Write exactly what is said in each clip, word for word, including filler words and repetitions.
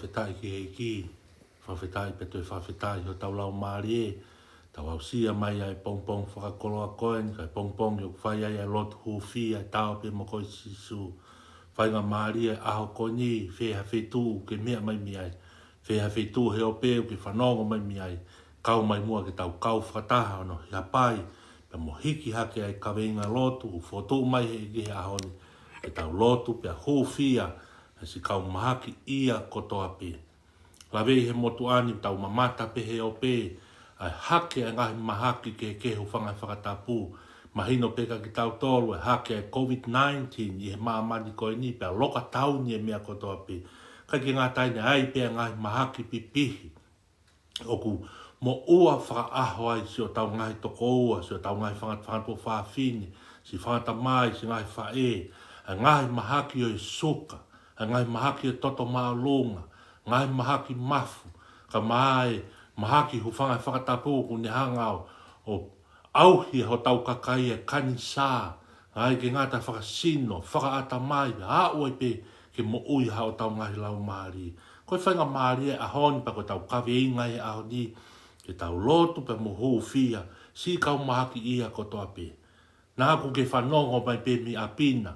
Fakafetaʻi ki he ʻEiki, fakafetaʻi pea toe fakafetaʻi hotau laumālie, tau aʻusia mai ʻa e pongipongi fakakoloa ko eni, kae pongipongi ʻoku fai ai ʻa e lotu hūfia ʻa e Ta ō pē mo koe Sīsū. Faingamālie ʻaho ko eni, fē ha feituʻu ʻoku ke meʻa mai mei ai, fē ha feituʻu he ope ʻoku ke fanongo mai mei ai, kau mai muʻa ke tau kau fakataha ʻi hono hapai, pea mo hiki hake ʻa e kaveinga lotu ʻoku fokotuʻu mai he ʻEiki he ʻaho ni, ke tau lotu pea hūfia ʻa siʻi kau mahakiʻia kotoa pē. Laveʻi he motuʻa ni, tau mamata pē he ope, ʻa e hake ʻa e ngaahi mahaki kehekehe, hūfanga he fakatapu. Mahino pē kia kitautolu ʻa e hake ʻa e COVID nineteen ʻi he māmani ko eni, pea lockdown ʻa e meʻa kotoa pē. ʻIkai ke ngata ai, naʻe ʻi ai pē ʻa e ngaahi mahaki pipihi ʻoku moʻua fakaʻaho ai siʻotau ngaahi tokoua, siʻotau ngaahi fanga-, fanga tuofāfine, siʻi fanga tamai, siʻi ngaahi faʻē, ʻa e ngaahi mahaki ʻo e suka, ʻa e ngaahi mahaki ʻo e toto māʻolunga, ngaahi mahaki mafu, kae ʻumaʻā e mahaki hūfanga he fakatapu ʻoku ne hanga ʻo, ʻo ʻauhi ʻa hotau kakai ʻa e kanisā, ʻikai ke ngata fakasino, fakaʻatamai, aʻu ai pē ke moʻui ʻa hotau ngaahi laumālie. Ko e faingamālie ʻaho ni pea ko ʻetau kaveinga he ʻaho ni, ke tau lotu pea mo hūfia siʻi kau mahakiʻia kotoa pē. Naʻa ʻoku ke fanongo mai pē mei ʻapi na,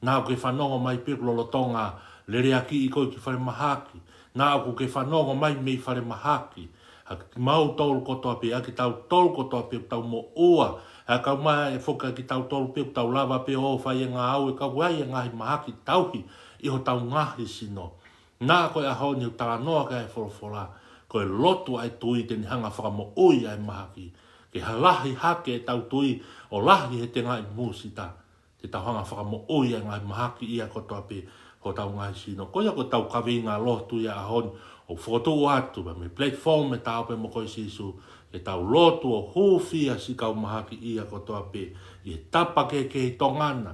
naʻa ʻoku ke fanongo mai pē ʻoku lolotonga leleakiʻi koe ki falemahaki, naʻa ʻoku ke fanongo mai mei falemahaki, ʻa kimautolu kotoa pē, ʻa kitautolu kotoa pē ʻoku tau moʻua, ʻa e kau mai e foki ʻa kitautolu pē ʻoku tau lava pē ʻo fai e ngāue, ka ʻoku ʻi ai e ngaahi mahaki tauhi ʻi hotau ngaahi sino. Naʻa ko e ʻaho ni ʻoku talanoa ki ai e folofola, ko e lotu ʻa e tui te ne hanga ʻo fakamoʻui ʻa e mahaki. Ke lahi hake ʻetau tui ʻo lahi he tengaʻi musita, te tau hanga ʻo fakamoʻui ʻa e ngaahi mahakiʻia kotoa pē hotau ngaahi sino. Ko ia ko ʻetau kaveinga lotu ʻi he ʻaho ni, ʻoku fokotuʻu atu pē mei he platform ʻa e Ta ō pē mo koe Sīsū, ke tau lotu ʻo hūfia siʻi kau mahakiʻia kotoa pē ʻi he tapa kehekehe ʻi Tonga na,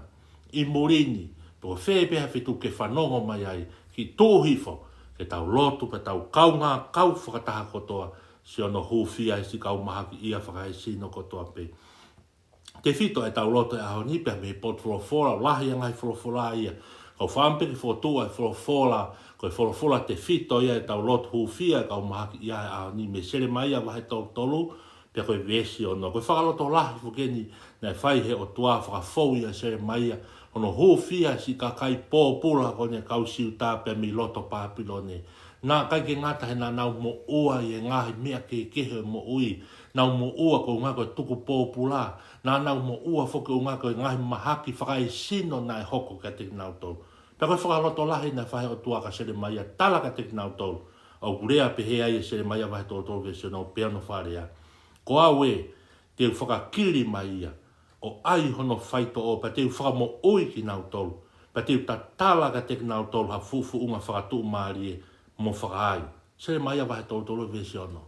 ʻi muli ni, pe ko fē pē ha feituʻu ʻoku ke fanongo mai ai, kiʻi tuʻu hifo, ke tau lotu pea tau kaungā kau fakataha kotoa, siʻono hūfia ʻa siʻi kau mahakiʻia fakaesino kotoa pē. Tefito ʻetau lotu he ʻaho ni pea mei he potu folofola, ʻoku lahi ʻa e ngaahi folofola ia. Kau fakaʻamu pē ke fokotuʻu ʻa e folofola, ko e folofola tefito ia ʻetau lotu hūfia ʻa e kau mahakiʻia he ʻaho ni, mei Selemaia vahe tolu tolu, pea ko e veesi ono. Ko e fakalotolahi foki eni naʻe fai he ʻOtua fakafou ʻia Selemaia, hono hūfia siʻi kakai pōpula ko eni ʻa e kau Siuta pea mei loto Pāpilone. Naʻe ʻikai ke ngata he naʻa nau moʻua ʻi he ngaahi meʻa kehekehe ʻo e moʻui, nau moʻua ko e ʻuhinga ko e tuku pōpula, naʻa nau moʻua foki ko e ʻuhinga ko e ngaahi mahaki fakaesino naʻe hoko kiate kinautolu. Pea ko e fakalotolahi naʻe fai he ʻOtua kia Selemaia, tala kiate kinautolu. ʻOku lea pehē ai ʻa Selemaia vahe tolu tolu veesi ono, pea ʻoku ne lea: Ko au ē, te u fakakili mai ia ʻo ʻai hono faitoʻo, pea te u fakamoʻui kinautolu, pea te u tatala kiate kinautolu ha fuʻufuʻunga fakatuʻumālie mo fakaai. Selemaia vahe tolu tolu veesi ono.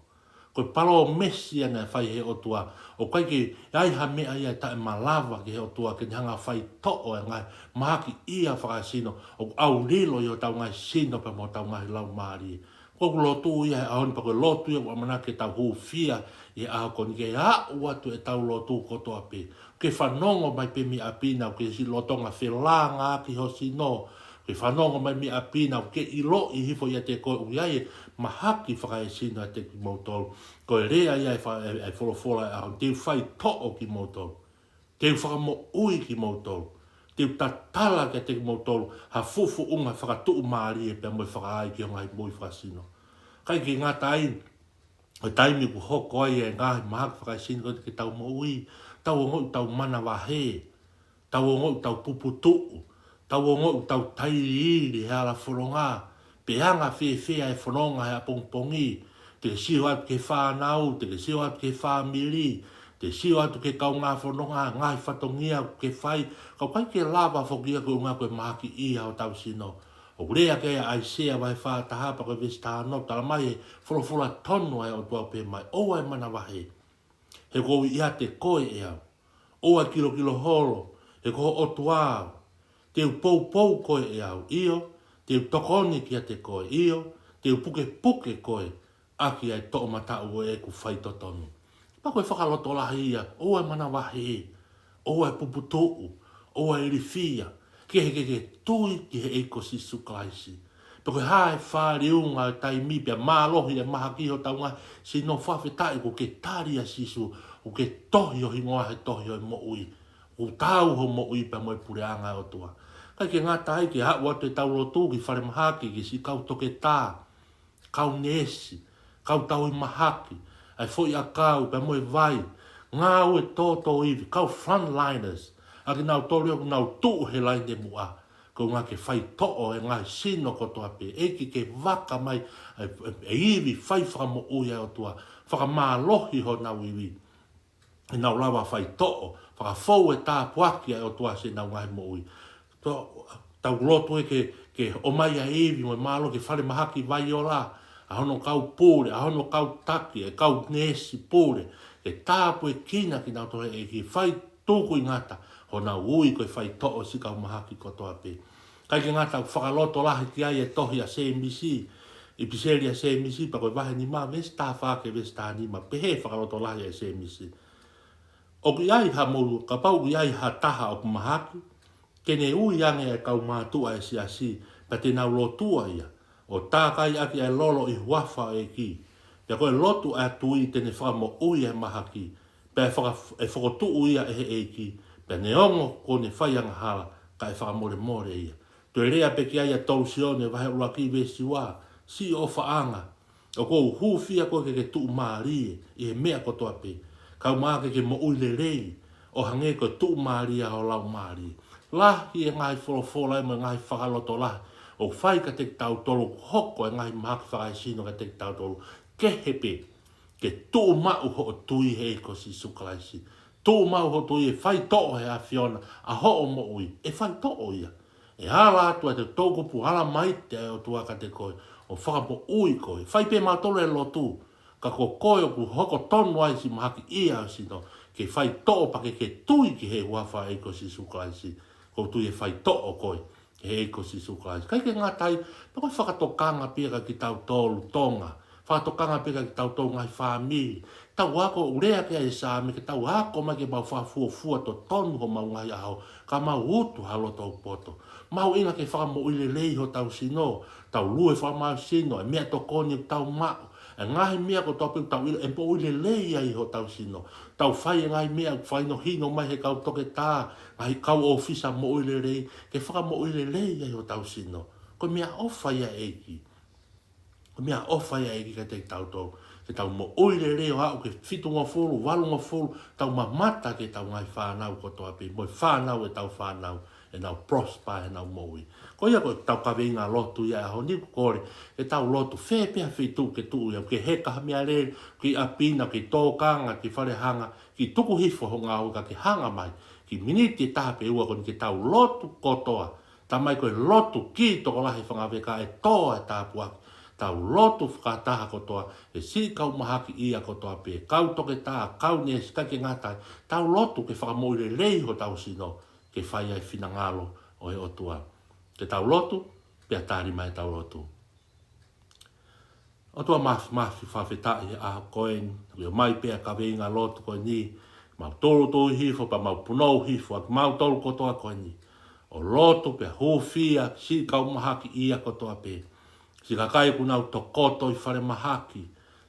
Ko e palōmesi ia naʻe fai he ʻOtua, ʻoku ʻikai ke ʻi ai ha meʻa ia ʻe taʻemalava ki he ʻOtua ke ne hanga ʻo faitoʻo ʻa e ngaahi mahakiʻia fakaesino ʻoku ʻaulilo ʻi hotau ngaahi sino pea mo hotau ngaahi laumālie. Ko ʻeku lotu ia he ʻaho ni, pea ko e lotu ia ʻoku ʻamanaki ke tau hūfia ʻi he ʻaho ko eni, ke aʻu atu ʻetau lotu kotoa pē. Ke fanongo mai pē mei ʻapi na, ʻoku ke siʻi lolotonga felāngaaki ho sino, ke fanongo mai mei ʻapi na, ʻoku ke ʻiloʻi hifo ʻiate koe ʻoku ʻi ai e mahaki fakaesino ʻiate kimoutolu. Ko e lea ia ʻa e fa-, ʻa e, ʻa e folofola he ʻaho ni, te u faitoʻo kimoutolu, te u fakamoʻui kimoutolu, te u tatala kiate kimoutolu ha fuʻufuʻunga fakatuʻumālie pea mo e fakaai ki ho ngaahi moʻui fakasino. ʻIkai ke ngata ai, ʻi he taimi ʻoku hoko ai e ngaahi mahaki fakaesino ko ē ki heʻetau moʻui, tau ongoʻi ʻoku tau manavahē, tau ongoʻi ʻoku tau puputuʻu, tau ongoʻi ʻoku tau tailiili he hala fononga, pe anga fēfē ʻa e fononga he ʻapongipongi, te ke sio atu ki he fānau, te ke sio atu ki he fāmili, te ke sio atu ki he kaungā fononga, ngaahi fatongia ʻoku ke fai, ka ʻoku ʻikai ke lava foki ia ko e ʻuhinga ko e mahakiʻia hotau sino. ʻOku lea ki ai ʻa ʻAisea vahe fā taha pea ko e veesi taha ono, talamai ʻe he folofola tonu ʻa e ʻOtua ʻoku pehē mai: ʻOua ʻe manavahē, he ʻoku ou ʻiate koe ʻe au. ʻOua ʻe kilokilo holo, he ko ho ʻOtua au. Te u poupou koe ʻe au, ʻio, te u tokoni kiate koe, ʻio, te u pukepuke koe ʻaki ʻa e toʻomataʻu ʻo ʻeku faitotonu. Pea ko e fakalotolahi ia, ʻoua ʻe manavahē, ʻoua ʻe puputuʻu, ʻoua ʻe ilifia, ke ke, ke tui ki he ʻEiki ko Sīsū Kalaisi. Pe ko e hā e fāliunga e taimi pea mālohi e mahaki hotau ngaahi sino, fakafetaʻi ʻoku ke tali ʻa Sīsū, ʻoku ke tohi ho hingoa he tohi ʻo e moʻui. ʻOku taau ho moʻui pea mo e puleʻanga ʻo e ʻOtua. ʻIkai ke ngata ai, ke haʻu atu ʻetau lotu ki falemahaki, ki siʻi kau toketā, kau neesi, kau tauhi mahaki, ʻa e foʻi ʻakau pea mo e vai, ngāue tōtōivi, kau frontliners, ʻa kinautolu ʻoku nau tuʻu he laine muʻa, koeʻuhi ke faitoʻo e ngaahi sino kotoa pē. ʻEiki, ke vaka mai e, e, e ivi fai fakamoʻui ʻa e ʻOtua, fakamālohi honau ivi, ke nau lava faitoʻo, fakafou e tāpuaki ʻa e ʻOtua siʻenau ngaahi moʻui. Tau, tau lotu ē ke, ke ʻomai ʻa e ivi mo e mālohi ki falemahaki Vaiola, ʻa hono kau pule, ʻa hono kau taki, e kau neesi pule, ke tāpuekina kinautolu ʻe he ʻEiki, fai tukuingata honau ui ko e faitoʻo siʻi kau mahaki kotoa pē. ʻIkai ke ngata, ʻoku fakalotolahi ki ai e tohi ʻa Sēmisi, ʻipiseli ʻa Sēmisi, pea ko e vahe nima, veesi taha fā ki he veesi taha nima, pehē fakalotolahi ʻa Sēmisi: ʻOku ʻi ai hamou, kapau ʻoku ʻi ai ha taha ʻoku mahaki, ke ne ui ange ʻa e kau mātuʻa ʻo e siasi, pea te nau lotua ia, ʻo tākai ʻaki ʻa e lolo ʻi he huafa ʻo e ʻEiki. Pea ko e lotu ʻa e tui te ne fakamoʻui ʻa e mahaki, pea ʻe faka-, ʻe fokotuʻu ia ʻe he ʻEiki, pea neongo kuo ne fai angahala, ka ʻe fakamolemole ia. Toe lea pē ki ai ʻa Tolu Sione vahe ʻuluaki veesi ua: Siʻi ʻofaʻanga, ʻoku ou hūfia koe ke ke tuʻumālie ʻi he meʻa kotoa pē, kaeʻumaʻā ke ke moʻui lelei, ʻo hangē ko e tuʻumālie ʻa ho laumālie. Lahi e ngaahi folofola mo e ngaahi fakalotolahi ʻoku fai kiate kitautolu, ʻoku hoko e ngaahi mahaki fakaesino kiate kitautolu, kehe pē ke tuʻumaʻu hoʻo tui he ʻEiki ko Sīsū Kalaisi. Tuʻumaʻu hoʻo tui ʻe faitoʻo ʻe he ʻAfiona ʻa hoʻo moʻui, ʻe faitoʻo ia. ʻE ala atu ʻa e toʻukupu alamaite ʻa e ʻOtua kiate koe, ʻo fakamoʻui koe. Fai pē mautolu e lotu, ka ko koe ʻoku hoko tonu ai siʻi mahaki ia ʻo e sino, ke faitoʻo pea ke ke tui ki he huafa ʻo e ʻEiki ko Sīsū Kalaisi. ʻOku ou tui ʻe faitoʻo koe ʻe he ʻEiki ko Sīsū Kalaisi. ʻIkai ke ngata ai, pea ko e fakatokanga pē ia kiate kitautolu Tonga, fakatokanga pē ia kiate kitautolu ngaahi fāmili. Tau ako, ʻoku lea ki ai e Saame, ke tau ako mai ke mau fakafuofua totonu homau ngaahi ʻaho, ka mau utu ha loto poto. Mahuʻinga ke fakamoʻui lelei hotau sino, tau lue fakamālohisino, e meʻatokoni ʻoku tau maʻu, e ngaahi meʻa kotoa pē ʻoku tau ʻilo, ʻe moʻui lelei ai hotau sino. Tau fai e ngaahi meʻa ʻoku fakahinohino mai ʻe he kau toketā, ngaahi kau ʻōfisa moʻui lelei, ke fakamoʻui lelei ai hotau sino. Ko e meʻaʻofa ia ʻa e ʻEiki. Ko e meʻaʻofa ia ʻa e ʻEiki kiate kitautolu, ke tau moʻui lelei ʻo aʻu ki he fitungofulu, valungofulu, tau mamata ki heʻetau ngaahi fānau kotoa pē, mo e fānau ʻetau fānau, ʻenau prosper ʻenau moʻui. Ko ia ko ʻetau kaveinga lotu ia he ʻaho ni, ʻoku kole ke tau lotu fē pē ha feituʻu ʻoku ke tuʻu ai, ʻoku ke heka ha meʻalele, ʻoku ke ʻi ʻapi na, ʻoku ke ʻi tōkanga, ʻoku ke ʻi falehanga, ʻoku ke tuku hifo ho ngāue ka ke hanga mai, kiʻi miniti ʻe taha pe ua ko eni ke tau lotu kotoa. Tamai, ko e lotu ki he tokolahi e fanga veka ʻe tō ai e tāpuaki. Tau lotu fakataha kotoa, ʻe siʻi kau mahaki ia kotoa pē, kau toketā, kau neesi, ʻikai ke ngata ai, tau lotu ke fakamoʻui lelei hotau sino, ke fai ai e finangalo ʻo e ʻOtua. Ke tau lotu, pea tali mai ʻetau lotu. ʻOtua Māfimafi, fakafetaʻi he ʻaho ko eni, ʻoku ʻomai pē ʻa e kaveinga lotu ko eni, mau tūʻulutui hifo, pea mau punou hifo, ʻa kimautolu kotoa ko eni, ʻo lotu pea hūfia siʻi kau mahaki ia kotoa pē. Siʻi kakai ʻoku nau tokoto ʻi falemahaki,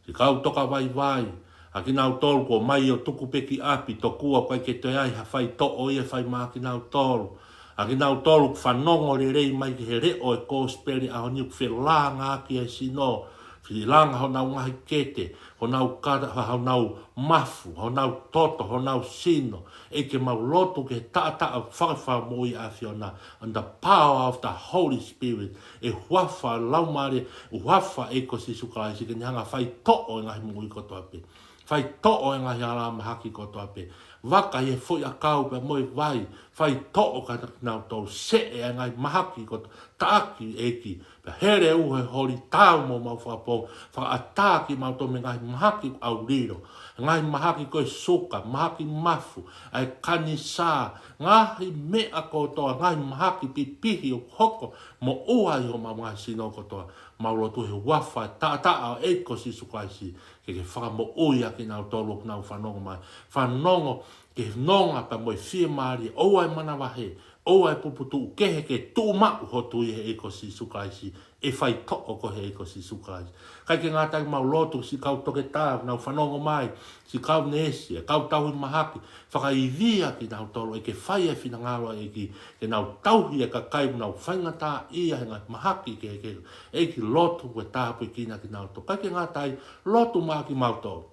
siʻi kau tokavaivai, ʻa kinautolu kuo ʻomai ʻo tuku pē ki ʻapi, tokua ʻoku ʻikai ke toe ʻi ai ha faitoʻo ia ʻe fai maʻa kinautolu. ʻA kinautolu kuo fanongo lelei mai ki he leʻo ʻo e kosipeli he ʻaho ni, ʻoku felāngaaki ai e sino, felāngaaki honau ngaahi kete, honau kata, honau mafu, honau toto, honau sino. ʻEiki, mau lotu ke taʻataʻa fakafakamoʻui ʻa e ʻAfiona, and the power of the Holy Spirit, ʻi he huafa ʻo e Laumālie, huafa ʻo e ʻEiki ko Sīsū Kalaisi, ke ne hanga ʻo faitoʻo e ngaahi moʻui kotoa pē. Faitoʻo e ngaahi ala mahaki kotoa pē. Vaka ʻi he foʻi ʻakau pea mo e vai, faitoʻo kiate kinautolu, seʻe e ngaahi mahaki kotoa, taʻaki ʻEiki, pea hele ʻi he holi taau mo homau fakapō, fakaʻatā kimautolu mei he ngaahi mahaki ʻaulilo, ngaahi mahaki ko e suka, mahaki mafu, ʻa e kanisā, ngaahi meʻa kotoa, ngaahi mahaki pipihi ʻoku hoko moʻua ʻi homau ngaahi sino kotoa. Mau lotu he huafa taʻataʻa ʻo e ʻEiki ko Sīsū Kalaisi, ke ke fakamoʻui ʻa kinautolu ʻoku nau fanongo mai. Fanongo ki he nonga pea mo e fiemālie, ʻoua ʻe manavahē, ʻoua ʻe puputuʻu, kehe, ke tuʻumaʻu hoʻo tui he ʻEiki ko Sīsū Kalaisi, ʻe faitoʻo koe ʻe he ʻEiki ko Sīsū Kalaisi. ʻIkai ke ngata ai, mau lotu siʻi kau toketā, nau fanongo mai, siʻi kau neesi, ʻa e kau tauhi mahaki, fakaivia kinautolu, ʻEiki, ke fai e finangalo ʻo e ʻEiki, ke nau tauhi e kakai ʻoku nau faingataʻaʻia he ngaahi mahaki kehekehe, ʻEiki, lotu ke tāpuekina kinautolu. ʻIkai ke ngata ai, lotu maʻa kimautolu.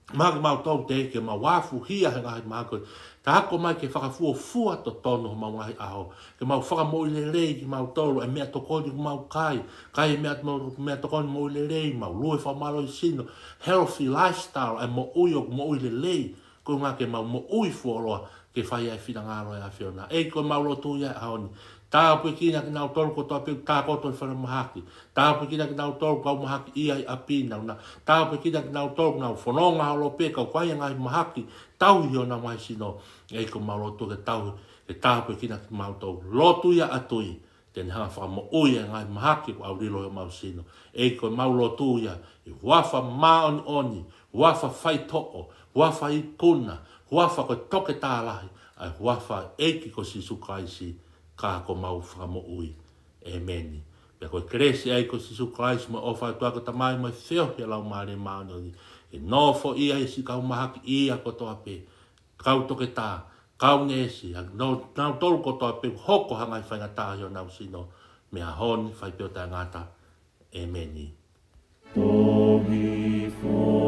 Maʻa kimautolu teʻeki ke mau afuhia he ngaahi mahaki ko ē. Ta ako mai ke fakafuofua totonu homau ngaahi ʻaho. Ke mau fakamoʻui lelei kimautolu, ʻa e meʻatokoni ʻoku mau kai. Kai e meʻa, mau, meʻatokoni moʻui lelei, mau lue fakamālohisino. Healthy lifestyle, ʻa e moʻui ʻoku moʻui lelei. Ko e ʻuhinga ke mau moʻui fuoloa, ke fai ai e finangalo ʻo e ʻAfiona. ʻEiki, ko ʻemau lotu ia he ʻaho ni. Tāpuekina kinautolu kotoa pē ʻoku tākoto he fale mahaki. Tāpuekina kinautolu kau mahaki ʻi he ʻapi na. Tāpuekina kinautolu ʻoku nau fononga holo pē, ka ʻoku ʻi ai e ngaahi mahaki, tauhi honau ngaahi sino. ʻEiki, ko ʻemau lotu ke tauhi, ke tāpuekina kimautolu. Lotu ia ʻa e Tuʻi, te ne hanga ʻo fakamoʻui e ngaahi mahaki ʻoku ʻaulilo ʻi homau sino. ʻEiki, ko ʻemau lotu ia, ʻi he huafa māʻoniʻoni, huafa faitoʻo, huafa ikuna, huafa ko e toketā lahi, ʻa e huafa ʻo e ʻEiki ko Sīsū Kalaisi, ka ko homau Fakamoʻui. ʻĒmeni. Pea ko e kelesi ʻa e ʻEiki ko Sīsū Kalaisi, mo e ʻofa ʻa e ʻOtua ko e Tamai, mo e feohi ʻa e Laumālie Māʻoniʻoni, ke nofoʻia ʻa e siʻi kau mahaki ia kotoa pē, kau toketā, kau neesi, ʻa kinautolu kotoa pē ʻoku hoko ha ngaahi faingataʻa ʻi honau sino, mei he ʻaho ni ʻo fai pē ʻo taʻengata. ʻĒmeni. Tohi fo